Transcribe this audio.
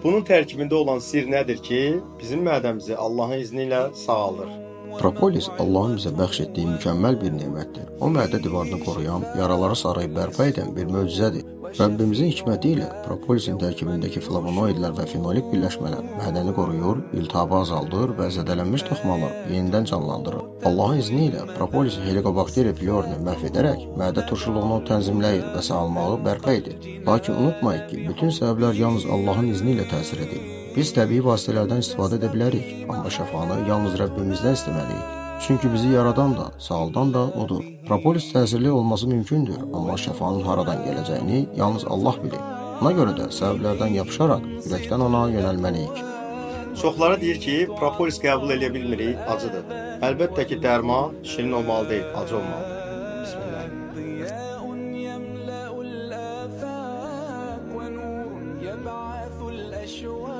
Bunun tərkibində olan sirr nədir ki, bizim mədəmizi Allahın izni ilə sağaldır. Propolis Allahın bizə bəxş etdiyi mükəmməl bir nemətdir. O mədə divarını qoruyan, yaraları sarayıb bərpa edən bir möcüzədir. Rəbbimizin hikməti ilə propolisin tərkibindəki flavonoidlər və fenolik birləşmələr mədəni qoruyur, iltihabı azaldır və zədələnmiş toxumaları yenidən canlandırır. Allahın izni ilə propolis Helicobacter pylori məhv edərək mədə turşuluğunu tənzimləyir və sağalmağı bərpa edir. Lakin unutmayaq ki, bütün səbəblər yalnız Allahın izni ilə təsir edir. Biz təbii vasitələrdən istifadə edə bilərik, amma şəfanı yalnız Rəbbimizdən istəməliyik. Çünki bizi yaradan da, sağaldan da odur. Propolis təsirli olması mümkündür, amma şəfanın haradan gələcəyini yalnız Allah bilir. Buna görə də səbəblərdən yapışaraq ürəkdən ona yönəlməliyik. Çoxları deyir ki, propolis qəbul eləyə bilmirik, acıdır. Əlbəttə ki, dərman şirin olmalı deyil, acı olmalıdır. Bismillah. ضياء يملأ الآفاق ونور يبعث الأشواق.